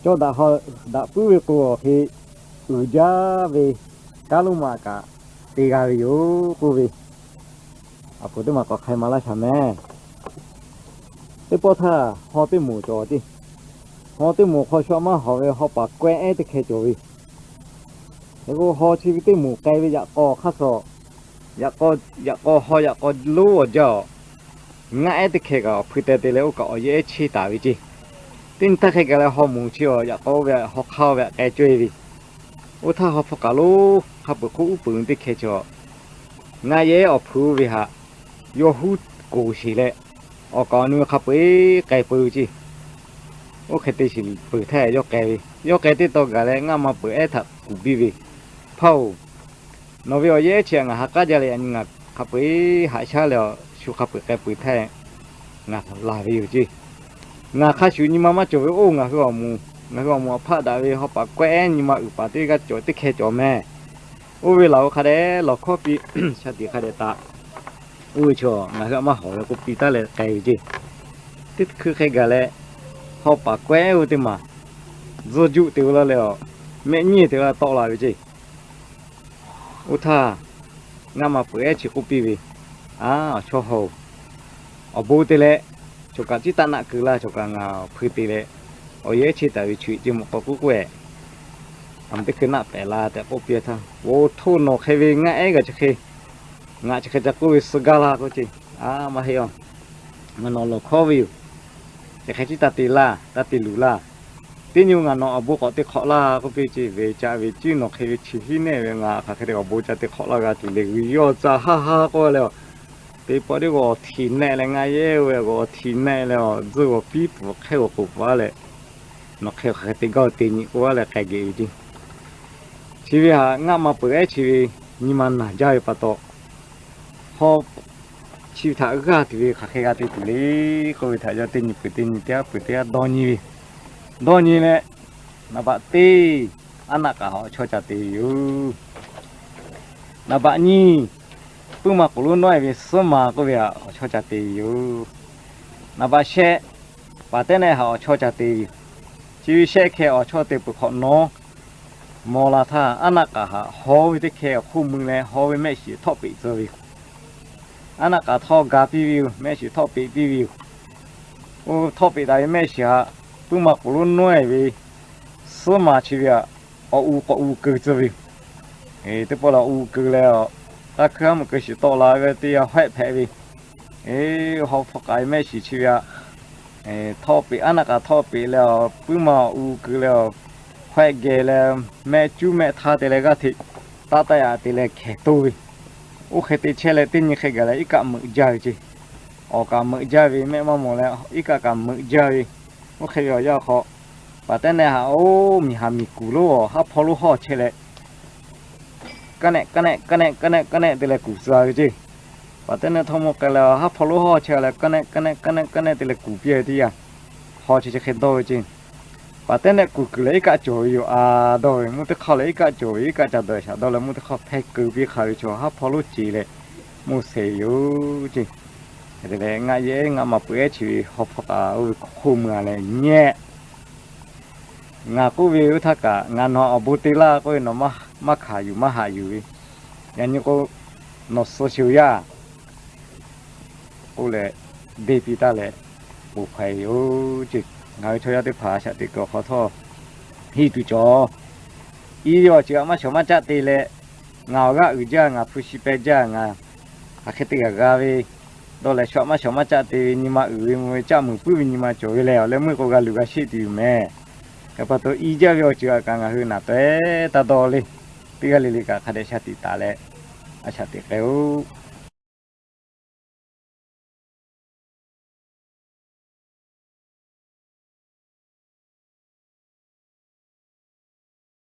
cawˇ daꞈ ha daꞈ puiˉ ve k'o awˬ hk'e uiˍ jaˇ ve kanˉ lonˉ ma kaꞈ te g'a ve yoˬ k'oˆ ve, aˬ poˍ teˇ maˬ k'awꞈ hk'ai maˍ laˇ shaˍ mehˍ. Teˇ pawˆ htaˇ haw teˇ moˍ cawˬ ceˇ. Haw teˇ moˍ hk'aw shaw maˇ hawˍ ve haw paˍ kawehˇ ehˉ teˇ hkeh cawˬ ve. Hk'e k'o haw chi ve teˇ moˍ k'ai ve yaꞈ k'aw hk'aˇ suh, yaꞈ k'aw, yaꞈ k'aw haw yaꞈ k'aw lonˉ awˬ jaˇ awˬ, ngaˆ ehˉ teˇ hkeh kaꞈ awˬ hpui teh te leh oˇ kaꞈ awˬ yehˬ ehˉ cheˇ taˍ ve ceˇ. Teˇ nyi htaˇ hk'e gaˬ leh haw moˍ chi awˬ yaꞈ k'aw oˇ ve haw hk'aˇ oˇ ve htaꞈ k'ai cawˇ e ve. Oˇ htaˇ haw hpu kaꞈ lonˉ hk'a peuˬ hk'oˆ uˉ peunˍ teˇ hkeh chi awˬ, ngaˆ ehˉ awˬ hpu oˇ ve htaꞈ yawˇ huˉ koˍ sheˍ leh, awˬ kaˍ awˬ nu hk'a peu-eˬ k'ai peu ceˇ. Oˇ hk'e te shiˍ peuˬ htaˇ yawˇ k'ai ve, yawˇ k'ai teˇ taw gaˬ leh ngaˆ ma peuˬ ehˉ htaꞈ kuˬ biˇ ve, Hpaˇ-oˬ, nawˬ ve awˬ yehˬ ehˉ chi htaꞈ ngaˬ ha k'aˉ jaˇ leh yaꞈ nyi ngaˬ hk'a peu-eˬ haꞈ shaˉ leh awˬ shu hk'a peu-eˬ k'ai peuˬ htaˇ ngaˬ laˬ ve yoˬ ceˇ. Ngaˬ hk'a shuˍ nyi ma maˇ cawˬ ve oˇ ngaˬ hui awˬ moˍ, ngaˬ hui awˬ moˍ awˬ hpaˆ daꞈ ve haw paˍ kawehˇ ehˉ nyi ma uiˍ paˍ teˇ g'aˇ cawˬ teˇ hkeh cawˬ mehˍ. Oˇ ve laˬ-oˬ hk'a dehꞈ lawˬ hkawˉ piˇ, shaˍ tiꞈ hk'a dehꞈ taˍ. Oˇ ve chaw ngaˬ hui htaꞈ maˇ hawˍ ve k'oˆ piˇ taˉ leh k'ai ve ceˇ. Teˇ hkui hk'e gaˬ leh, haw paˍ kawehˇ ehˉ oˇ teˇ maˬ tzuhˇ juˆ te ve laˇ leh awˬ, mehˆ nyiˇ te laˇ tawˆ la ve ceˇ. Oˇ htaˇ, ngaˆ ma peuˬ ehˉ chi k'oˆ piˇ ve, Aˉ, awˬ chawˇ haw-oˬ, awˬ bon te leh, choˬ kaꞈ ciˉ taˆ naˆ keu laˇ, choˬ kaꞈ ngaˬ awˬ hpui te leh, awˬ yehˬ ehˉ cheˇ taˍ ve chi ceˇ mawˬ k'aw k'oˆ k'oˆ-e, aˬ mvuhˇ teˇ hkui naˆ pehˍ la tehꞈ k'oˆ piˇ htaˇ, Oˬ htoˇ, nawˬ hk'e ve ngaˆ ehˉ gaˬ chi hk'e, ngaˬ chi hk'e ca k'oˆ ve suh gaˇ laˇ k'oˆ ceˇ. Aˉ, maˇ heˆ aˬ, ngaˬ nawˬ lawˬ hkawˉ ve yoˬ. Chi hk'e ciˉ taˇ te laˇ, taˇ te luˬ laˇ. Teˇ nyi ngaˬ nawˬ awˬ bon k'awꞈ te hk'awꞈ laˇ k'oˆ piˇ ceˇ. Ve caꞈ ve ciˉ nawˬ hk'e ve chi hiˉ nehˆ ve ngaˬ hk'aˬ hk'e te awˬ bon ca te hk'awꞈ laˇ g'a tuˬ le. G'uiˬ yawˇ ca haˇ haˇ k'oˆ leh, teˇ pawˆ teˇ g'aˇ awˬ htiꞈ nehˆ leh ngaˆ ehˉ oˇ ve awˬ htiꞈ nehˆ leh awˬ tzuhˇ g'awˬ piˉ pfuhˍ hk'ehˇ g'awˬ k'oˍ paˍ leh, nawˬ hk'e hk'aˬ hk'e te gaˇ-oˬ te nyi k'oˆ laˇ leh k'ai geh ve ceˇ. Chi ve htaꞈ ngaˆ ma peuˬ ehˉ chi ve nyi ma naˬ jaˇ ve pa taw, haw chi ve htaꞈ g'aˇ tuˬ ve hk'aˬ hk'e g'a te tuˬ le k'oˆ ve htaꞈ yawˇ teˇ nyi peuˬ teˇ nyi teˇ g'aˇ peuˬ teˇ g'aˇ dawˇ nyi ve. Dawˇ nyi leh, naˍ baꞈ teˇ, aˉ naˆ k'aꞈ htaꞈ awˬ chawˇ ca te ve yoˬ. Naˍ baꞈ nyiˇ, puiˉ ma k'oˍ lonˉ nawˉ-e ve suhˉ ma k'oˆ ve htaꞈ awˬ chawˇ ca te ve yoˬ. Naˍ baꞈ shehˆ, paˍ tehˉ nehˆ htaꞈ awˬ chawˇ ca te ve yoˬ. Chi ve shehˆ hkeh awˬ chawˇ te peuˬ hk'awꞈ nawˉ, mawˬ la htaˇ aˉ naˆ k'aꞈ htaꞈ haw ve teˇ hkeh awˬ hk'oˆ mui leh haw ve mehˆ shiˍ htawˆ peꞈ tcuh ve yoˬ. Aˉ naˆ k'aꞈ htawˇ ga piˇ ve yoˬ, mehˆ shiˍ htawˆ peꞈ piˇ ve yoˬ. Oˇ htawˆ peꞈ taˍ ve mehˆ shiˍ htaꞈ puiˉ ma k'oˍ lonˉ nawˉ-e ve suhˉ ma chi ve htaꞈ awˬ u k'awꞈ u keu tcuh ve yoˬ. Teˇ pawˆ lehˬ awˬ u keu leh, taˇ hkuiˇ haˉ meuꞈ keu shiˍ tawˆ la ve teˇ yanˇ hawehˆ hpehꞈ ve, haw hpu k'aꞈ ve mehˆ shiˍ chi ve htaꞈ htawˆ peꞈ, aˉ naˆ k'aꞈ htawˆ peꞈ leh, puiˉ ma awˬ u keu leh, hawehˆ geh leh, mehˆ cuˉ mehˆ htaˇ te leh g'aˇ hteꞈ taˇ taˆ yaꞈ te leh hkehˍ toˇ ve. Oˇ hk'e te chehˇ leh teˇ nyi hk'e gaˬ leh iˉ kaˆ meuꞈ jaˇ ve ceˇ. Awˬ kaꞈ meuꞈ jaˇ ve, mehˆ maˇ mawˬ leh iˉ kaˆ kaꞈ meuꞈ jaˇ ve. Oˇ hk'e ve awˬ yanˇ hk'aw, paˍ tehˉ nehˆ htaꞈ oˇ miˬ haˍ miˬ kuˬ lonˉ awˬ haˉ hpawˇ lonˉ hawˇ chehˇ leh, kaˇ nehˆ kaˇ nehˆ kaˇ nehˆ kaˇ nehˆ kaˇ nehˆ te leh kuˬ tcuh ve ceˇ. Paˍ tehˉ nehˆ htawˇ mawˇ k'ai leh haˉ hpawˇ lonˉ hawˇ chehˇ leh kaˇ nehˆ kaˇ nehˆ kaˇ nehˆ kaˇ nehˆ te leh kuˬ piˇ ve teˇ yanˇ, haw chi chi hk'e dawˇ ve ceˇ. Paˍ tehˉ nehˆ kuˬ kuiˬ leh iˉ kaˆ cawˬ ve yoˬ. A dawˇ ve mvuhˇ teˇ hk'aw leh iˉ kaˆ cawˬ ve, iˉ kaˆ ca dawˬ shaˍ dawˇ leh mvuhˇ teˇ hk'aw hpehˇ keu piˇ hk'a ve chaw haˉ hpawˇ lonˉ ce leh mvuhˇ shehˍ yoˬ ceˇ. Hk'e te leh ngaˆ yehˉ ngaˆ ma peuˬ ehˉ chi ve haw hpawˇ k'aꞈ oˇ ve hk'oˆ mui a leh nyehˆ Ngaˬ k'oˆ ve oˇ htaˇ kaꞈ, ngaˬ nawˬ awˬ bon te laˇ k'oˆ ve nawˬ maˇ hkanˍ yuˬ maˇ haꞈ yuˬ ve. Yaꞈ nyi k'o, nawˬ suh sheˍ-oˬ yaˇ k'oˆ leh, deˇ piˇ taˉ leh, poˬ hk'ai yoˬ ceˇ. Ngaˬ hui chaw yaˇ teˇ hpaˍ a shaꞈ teꞈ kuiˬ awˬ hk'aw htawˇ, hiˇ tuˬ cawˬ. Iˉ ve awˬ ceuˬ htaꞈ maˇ shawˍ maˇ caˆ te leh, ngaˬ awˬ g'aˇ uiˍ jaˇ, ngaˬ hpu shi peh jaˇ, ngaˬ hk'aˬ hk'e te g'a g'a ve dawˇ leh, shawˍ maˇ shawˍ maˇ caˆ te ve nyi ma uiˍ ve mvuh ve caˆ muiˬ puiˉ ve nyi ma cawˬ ve lehˬ, awˬ leh meuˇ k'o g'a luˬ g'a sheˆ tuˬ yoˬ mehˍ. Hk'e pa taw, iˉ jaˇ ve awˬ ceuˬ htaꞈ kaꞈ ngaˬ hui naˬ taweh taˇ dawˇ le. Teˇ g'aˇ le le kaꞈ hk'a dehꞈ shaˍ tiꞈ taˍ leh, a shaꞈ teꞈ k'ai-oˬ.